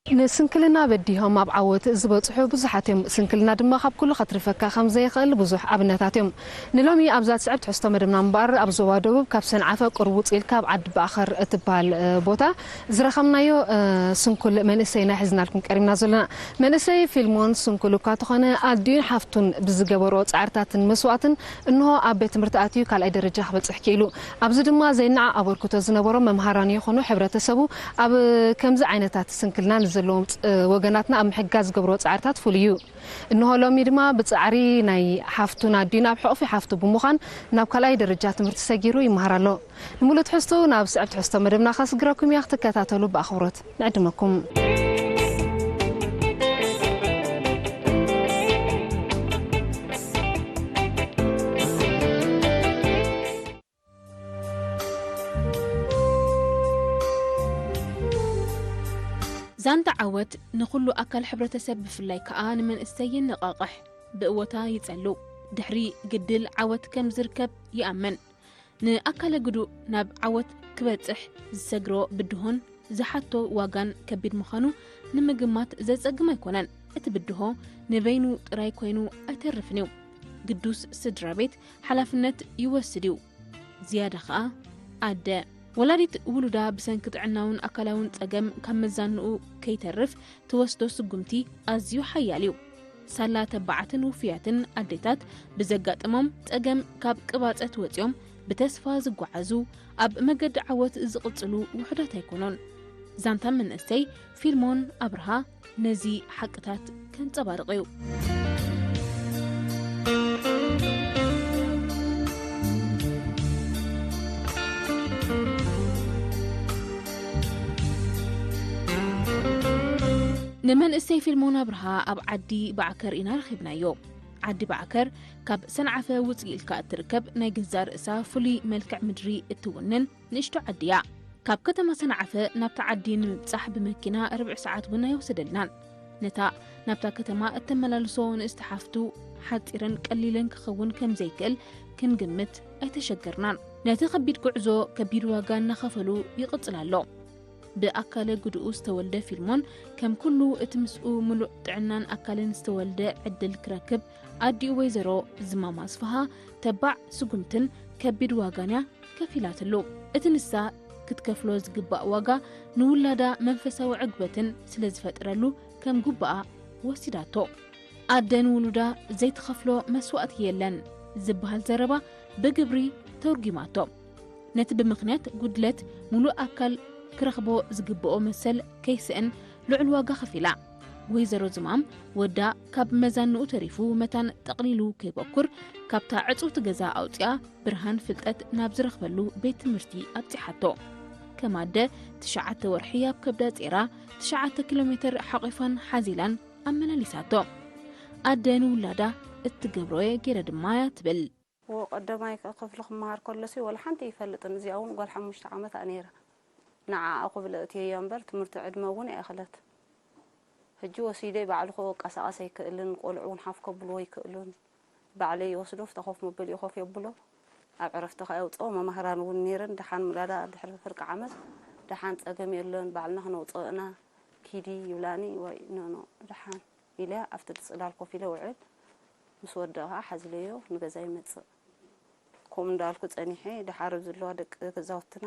ንስንክልና በዲሆም ኣብ ዓወት ዝበጽሑ ብዙሓት እዮም። ስንክልና ድማ ካብ ኩሉ ከትርፈካ ከም ዘይኽእል ብዙሕ ኣብነታት እዮም። ንሎሚ ኣብዛ ትስዕብ ትሕዝቶ መደብና እምበኣር፣ ኣብ ዞባ ደቡብ ካብ ሰንዓፈ ቁሩብ ውጽእ ኢልካ ኣብ ዓዲ ባእኸር እትበሃል፣ እ፣ ቦታ ዝረኸብናዮ፣ እ፣ ስንኩል መንእሰይና ሒዝናልኩም ቀሪብና ዘለና። መንእሰይ ፊልሞን ስንኩል እኳ ተኾነ፣ ኣዲኡን ሓፍቱን ብዝገበርኦ ጻዕርታትን መስዋእትን እንሆ ኣብ ቤት ትምህርቲ ኣትዩ ካልኣይ ደረጃ ክበጽሕ ክኢሉ። ኣብዚ ድማ ዘይነዓ ኣበርክቶ ዝነበሮም መምሃራን ይኹኑ ሕብረተሰቡ ኣብ ከምዚ ዓይነታት ስንክልና ንዘለዎም ፅ-፣ ወገናትና ኣብ ምሕጋዝ ዝገብርዎ ጻዕርታት ፍሉይ እዩ። እንሆ ሎሚ ድማ ብጻዕሪ ናይ ሓፍቱን ኣዲኡን ኣብ ሕቑፊ ሓፍቱ ብምዃን ናብ ካልኣይ ደረጃ ትምህርቲ ሰጊሩ ይመሃር ኣሎ። ንምሉእ ትሕዝቱ ናብ ስዕብ ትሕዝቶ መደብና ከስግረኩም እያ፣ ክትከታተሉ ብኣኽብሮት ንዕድመኩም። ዛንታ ዓወት ንኹሉ ኣካል ሕብረተሰብ ብፍላይ ከኣ ንመንእሰይ የነቓቕሕ፣ ብእወታ ይጸሉ። ድሕሪ ግድል ዓወት ከም ዝርከብ ይኣምን። ንኣካለ ግዱእ ናብ ዓወት ክበጽሕ ዝሰግሮ ብድሆን ዝሓቶ ዋጋን ከቢድ ምዃኑ ንምግማት ዘጸግም ኣይኮነን። እቲ ብድሆ ንበይኑ ጥራይ ኮይኑ ኣይተርፍን እዩ። ግዱስ ስድራ ቤት ሓላፍነት ይወስድ እዩ። ዝያዳ ኸኣ ኣደ። ወላዲት ውሉዳ ብሰንኪ ጥዕናውን ኣካላውን ጸገም ካብ መዛንኡ ከይተርፍ ትወስዶ ስጉምቲ ኣዝዩ ሓያል እዩ። ሳላ ተባዓትን ውፉያትን ኣዴታት ብዘጋጥሞም ጸገም ካብ ቅባጸት ወጺኦም ብተስፋ ዝጓዓዙ፣ ኣብ መገዲ ዓወት ዝቕጽሉ ውሑዳት ኣይኮኑን። ዛንታ መንእሰይ ፊልሞን ኣብርሃ ነዚ ሓቅታት ከንጸባርቕ እዩ። ንመንእሰይ ፊልሞን ኣብርሃ ኣብ ዓዲ ባዕከር ኢና ረኺብናዮ። ዓዲ ባዕከር ካብ ሰንዓፈ ውጽእ ኢልካ እትርከብ ናይ ገዛእ ርእሳ ፍሉይ መልክዕ ምድሪ እትውንን ንእሽቶ ዓዲ እያ። ካብ ከተማ ሰንዓፈ ናብታ ዓዲ ንምብጻሕ ብመኪና ርብዒ ሰዓት እውን ኣይወሰደልናን። ነታ ናብታ ከተማ እተመላልሶ ንእስቲ ሓፍቱ ሓጺርን ቀሊልን ክኸውን ከም ዘይክእል ክንግምት ኣይተሸገርናን። ነቲ ከቢድ ጉዕዞ ከቢድ ዋጋ እናኸፈሉ ይቕጽል ኣሎ። ብኣካለ ጉድኡ ዝተወልደ ፊልሞን ከም ኩሉ እቲ ምስኡ ምሉእ ጥዕናን ኣካልን ዝተወልደ ዕድል ክረክብ ኣዲኡ ወይዘሮ ዝማም ኣስፍሃ ተባዕ ስጉምትን ከቢድ ዋጋን እያ ከፊላትሉ። እቲ ንሳ ክትከፍሎ ዝግባእ ዋጋ ንውላዳ መንፈሳዊ ዕግበትን ስለ ዝፈጥረሉ ከም ጉባኣ ወሲዳቶ። ኣደ ንውሉዳ ዘይትኸፍሎ መስዋእቲ የለን ዝበሃል ዘረባ ብግብሪ ተርጒማቶ። ነቲ ብምኽንያት ጉድለት ምሉእ ኣካል ክረኽቦ ዝግብኦ መሰል ከይስእን ልዑል ዋጋ ከፊላ። ወይዘሮ ዝማም ወዳ ካብ መዛንኡ ተሪፉ መታን ጠቕሊሉ ከይበኩር ካብታ ዕጽውቲ ገዛ ኣውጺኣ ብርሃን ፍልጠት ናብ ዝረኽበሉ ቤት ትምህርቲ ኣብጺሓቶ። ከም ኣደ ትሽዓተ ወርሒ ኣብ ከብዳ ጼራ ትሽዓተ ኪሎ ሜትር ሓቒፋን ሓዚላን ኣመላሊሳቶ። ኣደ ንውላዳ እትገብሮ እየ ገይረ ድማ እያ ትብል። ወ-፣ ቀዳማይ ክ-፣ ክፍሊ ክመሃር ከሎሲ ወላ ሓንቲ ይፈልጥን። እዚኣ እውን ጓል ሓሙሽተ ዓመት እያ ነይራ። ንዓኣ ክብል እእትየያ እምበር ትምህርቲ ዕድመ እውን ኣይኣኸለት። ሕጂ ወሲደይ ባዕሉ ክወቃሳቐስ ኣይክእልን፣ ቆልዑ እውን ሓፍ ከብልዎ ኣይክእሉን። ባዕለይ ይወስዶ፣ ኣብታ ኮፍ መበሊኡ ኮፍ የብሎ። ኣብ ዕረፍቲ ከኣ የውፅኦ። መማህራን እውን ነይረን። ደሓን ምላዳ ድሕሪ ፍርቂ ዓመት ደሓን ጸገም የለን፣ ባዕልና ክነውፅኦ ኢና፣ ኪዲ ይብላኒ። ወይ ኖ ኖ፣ ደሓን ኢለ ኣብቲ ጽላል ኮፍ ኢለ ውዕል። ምስ ወደኣ ከኣ ሓዚለዮ ንገዛ ይመጽእ። ከምኡ እንዳልኩ ጸኒሐ፣ ደሓር ኣብ ዘለዋ ደቂ ገዛውትና፣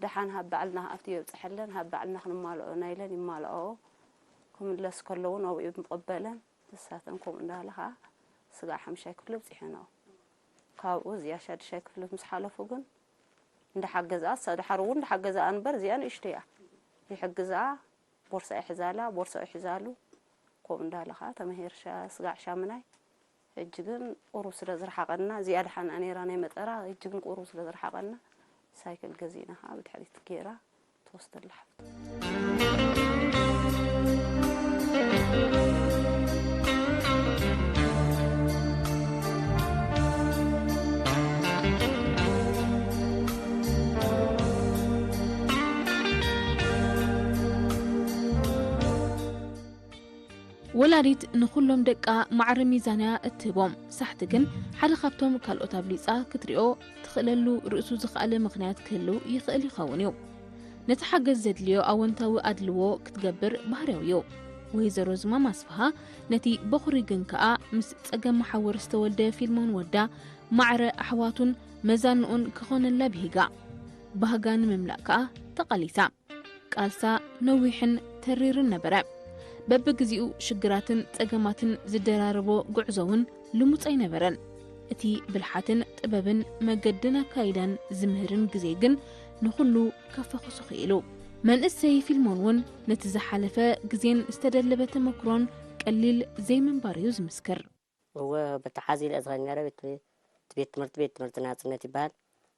ደሓን ሃብ ባዕልና ኣብቲ የብጽሐለን፣ ሃብ ባዕልና ክንማልኦ ናይለን ይማልኦ። ክምለስ ከለውን ኣብኡ ይምቕበለን። ንሳተን ከምኡ እንዳበላ ከኣ ስጋዕ ሓምሻይ ክፍሊ ኣብጺሐንኦ። ካብኡ እዚኣ ሻድሻይ ክፍሊ ምስ ሓለፉ ግን እንዳሓገዝኣ፣ እሳ ደሓር እውን እንዳሓገዝኣ እምበር እዚኣ ንእሽቶ እያ። ይሕግዝኣ፣ ቦርሳ ይሕዛላ፣ ቦርሳ ይሕዛሉ። ከምኡ እንዳበላ ከኣ ተመሂር ሻ-፣ ስጋዕ ሻምናይ። ሕጂ ግን ቁሩብ ስለ ዝረሓቐና፣ እዚኣ ደሓን እያ ነይራ ናይ መጠራ፣ ሕጂ ግን ቁሩብ ስለ ዝረሓቐና ሳይክል ገዚእና ከኣ ብድሕሪት ገይራ ትወስደላ ሓፍቱ። ወላዲት ንኹሎም ደቃ ማዕረ ሚዛን እያ እትህቦም። ሳሕቲ ግን ሓደ ካብቶም ካልኦት ኣብሊጻ ክትሪኦ ትኽእለሉ ርእሱ ዝኸኣለ ምኽንያት ክህልው ይኽእል ይኸውን እዩ። ነቲ ሓገዝ ዘድልዮ ኣወንታዊ ኣድልዎ ክትገብር ባህርያዊ እዩ። ወይዘሮ ዝማም ኣስፍሃ ነቲ በኹሪ ግን ከኣ ምስ ጸገም መሓውር ዝተወልደ ፊልሞን ወዳ ማዕረ ኣሕዋቱን መዛንኡን ክኾነላ ብሂጋ። ባህጋ ንምምላእ ከኣ ተቓሊሳ። ቃልሳ ነዊሕን ተሪርን ነበረ። በብግዜኡ ሽግራትን ጸገማትን ዝደራረቦ ጉዕዞ እውን ልሙጽ ኣይነበረን። እቲ ብልሓትን ጥበብን መገድን ኣካይዳን ዝምህርን ግዜ ግን ንኹሉ ከፈኹሱ ክኢሉ። መንእሰይ ፊልሞን እውን ነቲ ዝሓለፈ ግዜን ዝተደለበ ተመክሮን ቀሊል ዘይምንባር እዩ ዝምስክር። እወ፣ በቲ ሓዚ ኢለ ዝኸይድ ነይረ ቤት፣ እቲ ቤት ትምህርቲ፣ ቤት ትምህርቲ ናጽነት ይበሃል።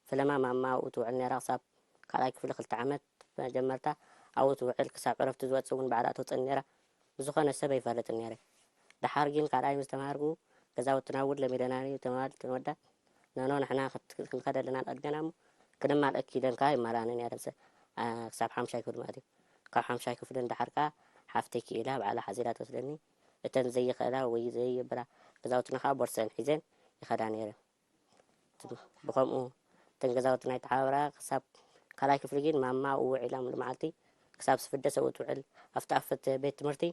ፈለማ ማማ ኣብኡ ትውዕል ነይራ ክሳብ ካልኣይ ክፍሊ ክልተ ዓመት መጀመርታ ኣብኡ ትውዕል፣ ክሳብ ዕረፍቲ ዝወጽእ እውን ባዕላ ትወጽእ ነይራ። ብዝኾነ ሰብ ኣይፈልጥን ነይረ። ደሓር ግን ካልኣይ ምስ ተማሃርኩ ገዛውትና እውን ለሚደና እዩ ተማል ትንወዳ። ነኖ ንሕና ክት-፣ ክንከደልና ንቐድገና እሞ ክንማልአኪ ኢለን ከኣ ይማልኣኒ ነይረን። ሰ-፣ ኣ፣ ክሳብ ሓምሻይ ክፍሊ ማለት እዩ። ካብ ሓምሻይ ክፍሊ ንደሓር ከኣ ሓፍተይ ክኢላ ባዕላ ሓዚላ ትወስደኒ። እተን ዘይኽእላ ወይ ዘይብላ ገዛውትና ከኣ ቦርሰን ሒዘን ይኸዳ ነይረን። ብኸምኡ እተን ገዛውትና ይተሓባብራ። ክሳብ ካልኣይ ክፍሊ ግን ማማ ኣብኡ ውዒላ ሙሉ መዓልቲ ክሳብ ስፍደ ሰብኡ ትውዕል። ኣብቲ ኣፈት ቤት ትምህርቲ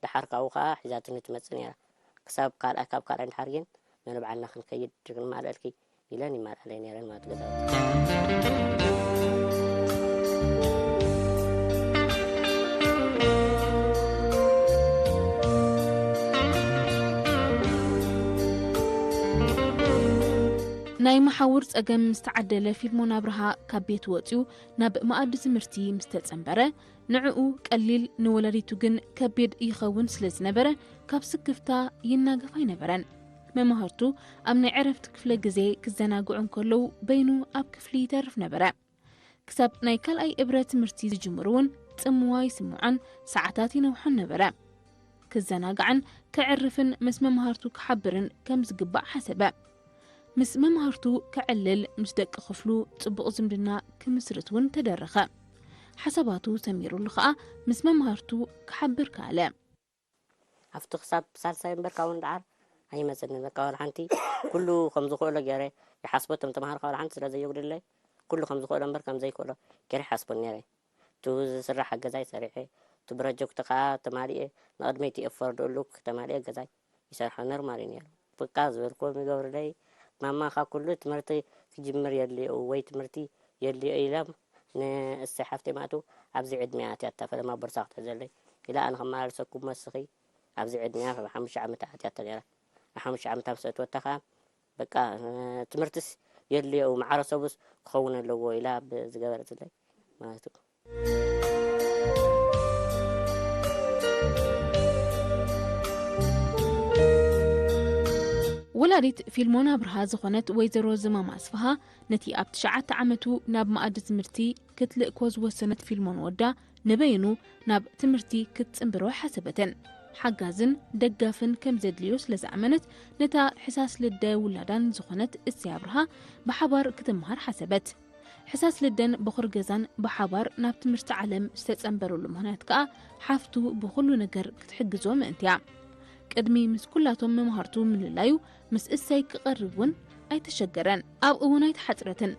ደሓር ካብኡ ከኣ ሒዛትኒ ትመጽእ ነይራ። ክሳብ ካልኣይ፣ ካብ ካልኣይ ንደሓር ግን ነንባዕልና ክንከይድ ክንማልአልኪ ኢለን ይማልኣለይ ነይረን ማለት ገዛውቲ። ናይ መሓውር ጸገም ምስ ተዓደለ ፊልሞን ኣብርሃ ካብ ቤት ወጺኡ ናብ መኣዲ ትምህርቲ ምስ ተጸንበረ፣ ንዕኡ ቀሊል ንወላዲቱ ግን ከቢድ ይኸውን ስለ ዝነበረ ካብ ስክፍታ ይናገፍ ኣይነበረን። መማህርቱ ኣብ ናይ ዕረፍቲ ክፍለ ግዜ ክዘናግዑ እንከለዉ በይኑ ኣብ ክፍሊ ይተርፍ ነበረ። ክሳብ ናይ ካልኣይ እብረ ትምህርቲ ዝጅምሩ እውን ጽምዋ ይስምዖን ሰዓታት ይነውሖን ነበረ። ክዘናጋዕን ከዕርፍን ምስ መማህርቱ ክሓብርን ከም ዝግባእ ሓሰበ። ምስ መማህርቱ ከዕልል፣ ምስ ደቂ ክፍሉ ጽቡቕ ዝምድና ክምስርት እውን ተደረኸ። ሓሳባቱ ሰሚሩሉ ኸኣ ምስ መማህርቱ ክሓብር ከኣለ። ኣብቲ ክሳብ ሳልሳይ እምበር ካብኡ ንደዓር ኣይመጽእንን። በቃ ዋላ ሓንቲ ኩሉ ከም ዝኽእሎ ገይረ ይሓስቦ፣ እቶም ተምሃሮ ካብ ዋላ ሓንቲ ስለ ዘየጉድለይ ኩሉ ከም ዝኽእሎ እምበር ከም ዘይክእሎ ገይረ ይሓስቦ ነይረ። እቲ ዝስራሕ ገዛይ ሰሪሐ፣ እቲ ፕሮጀክት ከኣ ተማሊኤ፣ ንቕድመይ እቲ ኤፎርድ ሉክ ተማሊኤ ገዛይ ይሰርሖ ኖርማል እዩ ነይሩ። በቃ ዝበልክዎም ይገብሩለይ። ማማ ካብ ኩሉ ትምህርቲ ክጅምር የድልዮ ወይ ትምህርቲ የድልዮ ኢሎም ንእሰይ ሓፍተይ ማእቱ ኣብዚ ዕድመያ ኣትያ እታ ፈለማ ቦርሳ ክትሕዘለይ ኢላ ኣነ ከመላልሰኩም መስኺ ኣብዚ ዕድመያ ሓሙሽተ ዓመት ኣትያ ነይራ። ሓሙሽተ ዓመት ኣብ ሰእትወታ ከኣ በቃ ትምህርትስ የድልዮ ማዕረ ሰቡስ ክኸውን ኣለዎ ኢላ ዝገበረትለይ ማለት እዩ። ወላዲት ፊልሞን ኣብርሃ ዝኾነት ወይዘሮ ዝማም ኣስፍሃ ነቲ ኣብ ትሽዓተ ዓመቱ ናብ መኣዲ ትምህርቲ ክትልእኮ ዝወሰነት ፊልሞን ወዳ ንበይኑ ናብ ትምህርቲ ክትጽንብሮ ሓሰበትን። ሓጋዝን ደጋፍን ከም ዘድልዮ ስለ ዝኣመነት ነታ ሕሳስ ልደ ውላዳን ዝኾነት እሰይ ኣብርሃ ብሓባር ክትምሃር ሓሰበት። ሕሳስ ልደን በኹር ገዛን ብሓባር ናብ ትምህርቲ ዓለም ዝተጸንበረሉ ምኽንያት ከኣ ሓፍቱ ብኹሉ ነገር ክትሕግዞ ምእንቲ እያ። ቅድሚ ምስ ኩላቶም መማህርቱ ምልላዩ ምስ እሰይ ክቐርብ እውን ኣይተሸገረን። ኣብኡ እውን ኣይተሓጽረትን።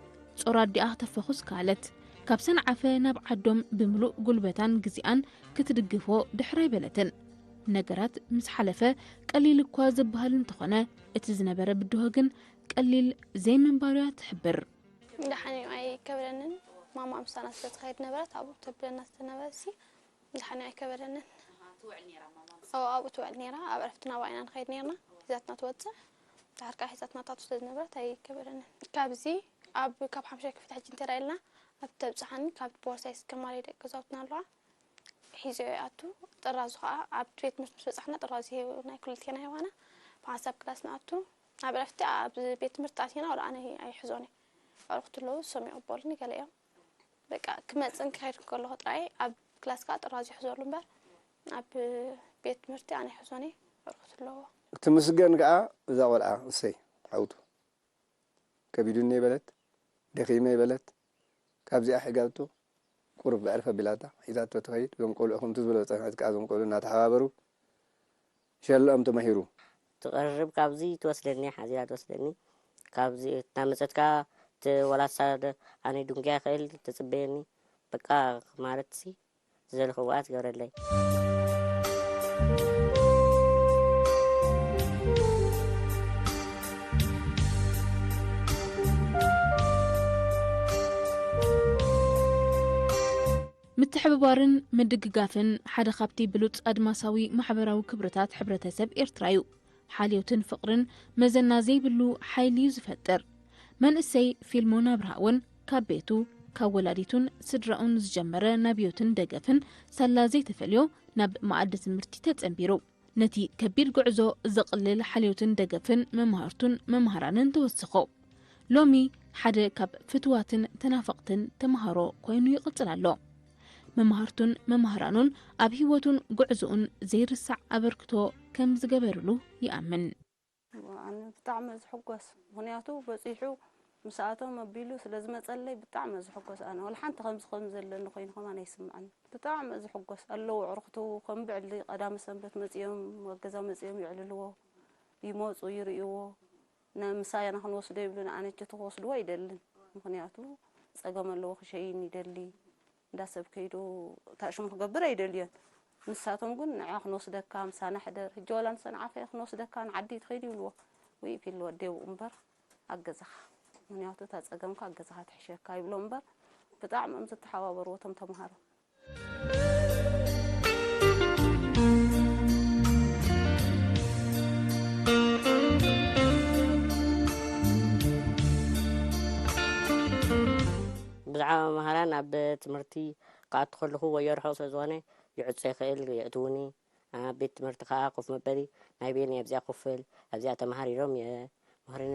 ጾር ኣዲኣ ከተፈኹስ ከኣለት። ካብ ሰንዓፈ ናብ ዓዶም ብምሉእ ጉልበታን ግዜኣን ክትድግፎ ድሕር ኣይበለትን። ነገራት ምስ ሓለፈ ቀሊል እኳ ዝበሃል እንተኾነ እቲ ዝነበረ ብድሆ ግን ቀሊል ዘይምንባሩ እያ ትሕብር። ደሓን እዩ ኣይከበደንን። ማማ ምሳና ስለ ትኸይድ ነበረት ኣብኡ ተብለና ስለነበረሲ ደሓን እዩ ኣይከበደንን። ትውዕል ነይራ ማማ ምስ ኣብኡ ትውዕል ነይራ። ኣብ ዕረፍቲ ናብኣ ኢና ንኸይድ ነይርና። ሒዛትና ትወፅእ። ድሓር ከዓ ሒዛትና ታቱ ስለ ዝነበረት ኣይከበደንን። ካብዚ ኣብ ካብ ሓምሻይ ክፍሊ ሕጂ እንተ ኢልና ኣብቲ ተብፅሓኒ ካብ ቦርሳይ እስከማሪ ደቂ ገዛውትና ኣለዋ ሒዘ ይኣቱ። ጥራዙ ከዓ ኣብ ቤት ትምህርቲ ምስ በፃሕና ጥራዙ ናይ ኩልቴና ይዋና ብሓንሳብ ክላስ ንኣቱ። ኣብ ዕረፍቲ ኣብ ቤት ትምህርቲ ኣቲና ወላ ኣነ ኣይሕዞን እየ። ኣዕሩኽቲ ኣለዉ እሶም ይቕበሉኒ ገለ እዮም። በቃ ክመፅን ክኸይድ ከለኹ ጥራይ ኣብ ክላስ ከዓ ጥራዙ ይሕዘሉ እምበር ኣብ ቤት ትምህርቲ ኣነ ኣይሕዞን እየ። ኣዕሩኽቲ ኣለዎ። ትምስገን ከዓ እዛ ቆልዓ እሰይ ሓውቱ ከቢዱኒ በለት ደኺመ በለት ካብዚኣ ሒጋቶ ቁሩብ ብዕርፍ ኣቢላታ ሒዛቶ ትኸይድ። እዞም ቆልዑ ከምቲ ዝበሎ ዝፀንሐት ከዓ እዞም ቆልዑ እናተሓባበሩ ሸለኦም ተማሂሩ። ትቐርብ ካብዚ ትወስደኒ ሓዚላ ትወስደኒ ካብዚ እናመፀት ከዓ እቲ ወላሳ ኣነ ድንጉያ ይኽእል ትፅበየኒ በቃ ማለትሲ ዝደለኽዎ ትገብረለይ። ምትሕብባርን ምድግጋፍን ሓደ ካብቲ ብሉጽ ኣድማሳዊ ማሕበራዊ ክብርታት ሕብረተሰብ ኤርትራ እዩ። ሓልዮትን ፍቕርን መዘና ዘይብሉ ሓይሊ እዩ ዝፈጥር። መንእሰይ ፊልሞን ኣብርሃ እውን ካብ ቤቱ፣ ካብ ወላዲቱን ስድራኡን ዝጀመረ ናብዮትን ደገፍን ሳላ ዘይተፈልዮ ናብ መኣዲ ትምህርቲ ተጸንቢሩ። ነቲ ከቢድ ጉዕዞ ዘቕልል ሓልዮትን ደገፍን መማህርቱን መማህራንን ተወሰኾ። ሎሚ ሓደ ካብ ፍትዋትን ተናፈቕትን ተማሃሮ ኮይኑ ይቕጽል ኣሎ። መማህርቱን መማህራኑን ኣብ ህይወቱን ጉዕዞኡን ዘይርሳዕ ኣበርክቶ ከም ዝገበርሉ ይኣምን። ኣነ ብጣዕሚ እየ ዝሕጎስ፣ ምኽንያቱ በፂሑ ምስኣቶም ኣቢሉ ስለ ዝመፀለይ ብጣዕሚ እየ ዝሕጎስ። ኣነ ወላ ሓንቲ ከምዚ ከምዚ ዘለኒ ኮይኑ ከማን ኣይስምዐኒ። ብጣዕሚ እየ ዝሕጎስ። ኣለዉ ኣዕሩኽቱ ከም ብዕሊ ቀዳመ ሰንበት መፂኦም ኣብ ገዛ መፂኦም የዕልልዎ፣ ይመፁ ይርእይዎ። ምሳና ክንወስዶ ይብሉና፣ ኣነ ችቱ ክወስድዎ ኣይደልን። ምኽንያቱ ፀገም ኣለዎ፣ ክሸይን ይደሊ፣ እንዳ ሰብ ከይዱ ታሽሙ ክገብር ኣይደልዮን። ንሳቶም ግን ንዓ ክንወስደካ፣ ምሳና ሕደር፣ ሕጂ ዋላ ንሰንዓፈ ክንወስደካ ንዓዲ ትኸይድ ይብልዎ። ውይ ፊል ወደው እምበር ኣገዛኻ፣ ምኽንያቱ እታ ፀገምካ ኣገዛኻ ትሕሸካ ይብሎ እምበር ብጣዕሚ እዮም ዝተሓባበርዎ እቶም ተምሃሮ። ብዛዕባ መምሃራን ኣብ ትምህርቲ ክኣቱ ከለኹ ወዮ ርሑቕ ስለ ዝኾነ ይዕጾ ይኽእል፣ የእትዉኒ። ኣብ ቤት ትምህርቲ ከኣ ኮፍ መበሊ ናይ በይነይ ኣብዚኣ ኮፍ ብል፣ ኣብዚኣ ተመሃር ኢሎም የምህሩኒ።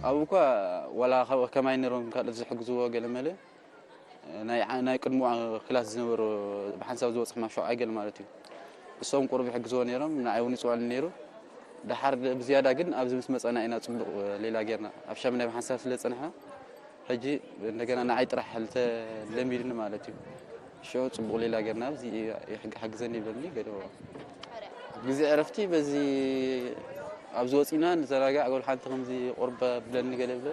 ኣብኡ እኳ ዋላ ከማይ ነይሮም ካልኦት ዝሕግዝዎ ገለ መለ ናይ ቅድሞ ክላስ ዝነበሩ ብሓንሳብ ዝበፅሑ ማሸውዓይ ገለ ማለት እዩ። እሶም ቁሩብ ይሕግዝዎ ነይሮም፣ ንዓይ እውን ይፅውዕኒ ነይሩ። ደሓር ብዝያዳ ግን ኣብዚ ምስ መፀና ኢና ፅቡቕ ሌላ ጌርና ኣብ ሻምናይ ብሓንሳብ ስለ ዝፀናሕና ሕጂ እንደገና ንዓይ ጥራሕ ተለሚድኒ ማለት እዩ። ሽዑ ፅቡቕ ሌላ ጌርና ኣብዚ ይሕግ- ሓግዘኒ ይብለኒ ገለ ግዜ ዕረፍቲ በዚ ኣብዚ ወፂና ንዘናጋዕ ገሉ ሓንቲ ከምዚ ቁርበ ብለኒ ገለ ብለ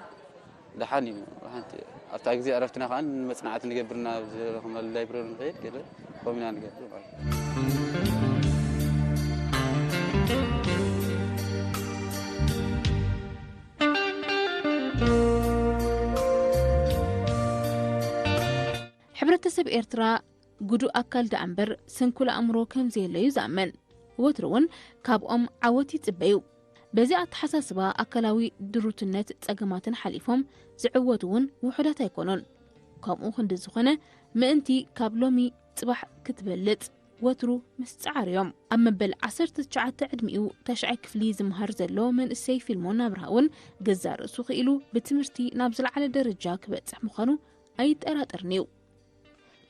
ደሓን እዩ። ሓንቲ ኣብታ ግዜ ዕረፍትና ከዓ ንመፅናዕቲ ንገብርና ኣብዚ ረኽብናሉ ላይብረሪ ንኸይድ ገለ ከምኡ ኢና ንገብር ማለት እዩ። ሕብረተሰብ ኤርትራ ግዱእ ኣካል ደኣ እምበር ስንኩል ኣእምሮ ከም ዘየለዩ ዝኣመን፣ ወትሩ እውን ካብኦም ዓወት ይጽበዩ። በዚ ኣተሓሳስባ ኣካላዊ ድሩትነት ጸገማትን ሓሊፎም ዝዕወቱ እውን ውሑዳት ኣይኮኑን። ከምኡ ክንዲ ዝኾነ ምእንቲ ካብ ሎሚ ጽባሕ ክትበልጽ ወትሩ ምስ ጸዓር እዮም። ኣብ መበል ዓሰርተ ትሽዓተ ዕድሚኡ ታሽዓይ ክፍሊ ዝመሃር ዘሎ መንእሰይ ፊልሞን ኣብርሃ እውን ገዛእ ርእሱ ክኢሉ ብትምህርቲ ናብ ዝለዓለ ደረጃ ክበጽሕ ምዃኑ ኣይጠራጠርን እዩ።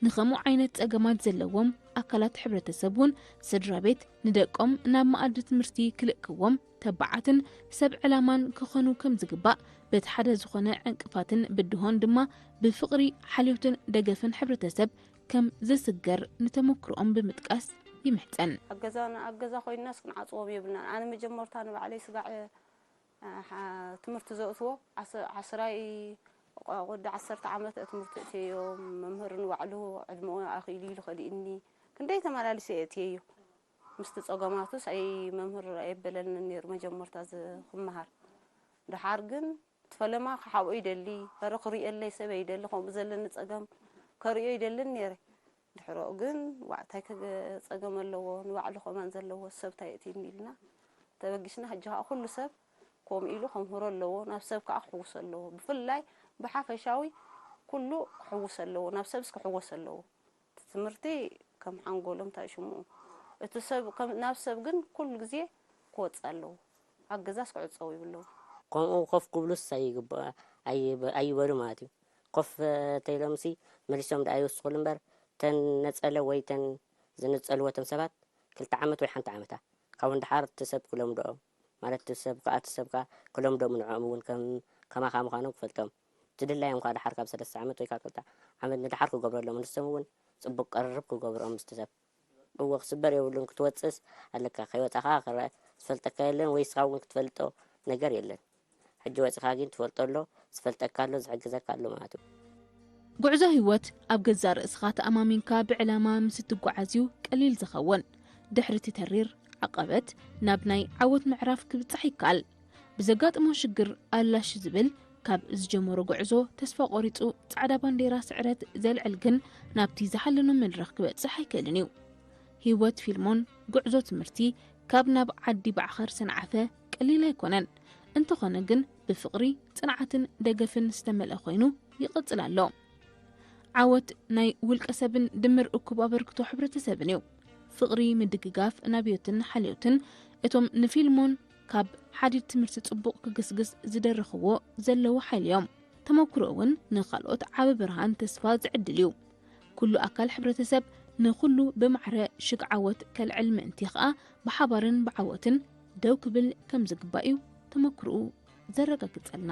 ንኸምኡ ዓይነት ጸገማት ዘለዎም ኣካላት ሕብረተሰብ እውን ስድራ ቤት ንደቆም ናብ መኣዲ ትምህርቲ ክልእክዎም ተባዓትን ሰብ ዕላማን ክኾኑ ከም ዝግባእ በቲ ሓደ ዝኾነ ዕንቅፋትን ብድሆን ድማ ብፍቕሪ ሓልዮትን ደገፍን ሕብረተሰብ ከም ዝስገር ንተመክሮኦም ብምጥቃስ ይምሕጸን። ኣብ ገዛና ኣብ ገዛ ኮይንናስ ክንዓጽዎም የብልናን። ኣነ መጀመርታ ንባዕለይ ስጋዕ ትምህርቲ ዘእትዎ ዓስራይ ወዲ ዓሰርተ ዓመት እየ ትምህርቲ እትየዮ። መምህር ንባዕሉ ዕድመኡ ኣኽኢሉ ኢሉ ከሊእኒ ክንደይ ተመላሊሰ እየ እትየዮ። ምስቲ ጸገማቱስ ኣይ መምህር ኣየበለንን ነይሩ መጀመርታ ክመሃር። ደሓር ግን እቲ ፈለማ ክሓብኦ ይደሊ፣ ኧረ ክርእየለይ ሰብ ኣይደሊ፣ ከምኡ ዘለኒ ጸገም ከርእዮ ኣይደልን ነይረ። ድሕረኡ ግን ዋእ ታይ ጸገም ኣለዎ ንባዕሉ ከማን ዘለዎ ሰብ ታይ የእትየኒ ኢልና ተበጊስና። ሕጂ ከዓ ኩሉ ሰብ ከምኡ ኢሉ ከምህሮ ኣለዎ፣ ናብ ሰብ ከዓ ክሕውሶ ኣለዎ። ብፍላይ ብሓፈሻዊ ኩሉ ክሕውስ ኣለዎ፣ ናብ ሰብስ ክሕወስ ኣለዎ። እቲ ትምህርቲ ከም ሓንጎሎም እንታይ ሽምኡ እቲ ሰብ ናብ ሰብ ግን ኩሉ ግዜ ክወፅእ ኣለዎ። ኣብ ገዛስ ክዕፀው ይብለዎ። ከምኡ ኮፍ ክብሉስ ኣይበሉ ማለት እዩ። ኮፍ ተይሎምሲ መሊሶም ደኣ ይውስኹሉ እምበር ተን ነፀለ ወይ ተን ዝነፀልዎ እቶም ሰባት ክልተ ዓመት ወይ ሓንቲ ዓመታ ካብኡ ንደሓር እቲ ሰብ ክለምድኦም ማለት እቲ ሰብ ከዓ እቲ ሰብ ከዓ ክለምዶም ንዕኦም እውን ከም ከማኻ ምዃኖም ክፈልጦም እቲ ድላዮም ከዓ ደሓር ካብ ሰለስተ ዓመት ወይ ካብ ክልተ ዓመት ንደሓር ክገብረሎም ንሶም እውን ፅቡቅ ቅርርብ ክገብሮም ምስቲ ሰብ እዎ ክስበር የብሉን። ክትወፅስ ኣለካ። ከይወፃኻ ክረአ ዝፈልጠካ የለን፣ ወይ ንስኻ እውን ክትፈልጦ ነገር የለን። ሕጂ ወፂኻ ግን ትፈልጦ ኣሎ፣ ዝፈልጠካ ኣሎ፣ ዝሕግዘካ ኣሎ ማለት እዩ። ጉዕዞ ህይወት ኣብ ገዛእ ርእስኻ ተኣማሚንካ ብዕላማ ምስ እትጓዓዝ እዩ ቀሊል ዝኸውን። ድሕሪ እቲ ተሪር ዓቐበት ናብ ናይ ዓወት ምዕራፍ ክብጻሕ ይከኣል። ብዘጋጥሞ ሽግር ኣላሽ ዝብል፣ ካብ ዝጀመሮ ጉዕዞ ተስፋ ቆሪጹ ጻዕዳ ባንዴራ ስዕረት ዘልዕል ግን ናብቲ ዝሓለኖ መድረኽ ክበጽሕ ኣይክእልን እዩ። ህይወት ፊልሞን ጉዕዞ ትምህርቲ ካብ ናብ ዓዲ ባዕኸር ሰንዓፈ ቀሊል ኣይኮነን። እንተኾነ ግን ብፍቕሪ፣ ጽንዓትን ደገፍን ዝተመልአ ኮይኑ ይቕጽል ኣሎ። ዓወት ናይ ውልቀ ሰብን ድምር እኩብ ኣበርክቶ ሕብረተሰብን እዩ። ፍቕሪ፣ ምድግጋፍ፣ ናብዮትን ሓልዮትን እቶም ንፊልሞን ካብ ሓዲድ ትምህርቲ ጽቡቕ ክግስግስ ዝደረኽዎ ዘለዉ ሓይሊ እዮም። ተመክሮ እውን ንኻልኦት ዓቢ ብርሃን ተስፋ ዝዕድል እዩ። ኩሉ ኣካል ሕብረተሰብ ንኹሉ ብማዕረ ሽግ ዓወት ከልዕል ምእንቲ ኸኣ ብሓባርን ብዓወትን ደው ክብል ከም ዝግባእ እዩ ተመክሮኡ ዘረጋግጸልና።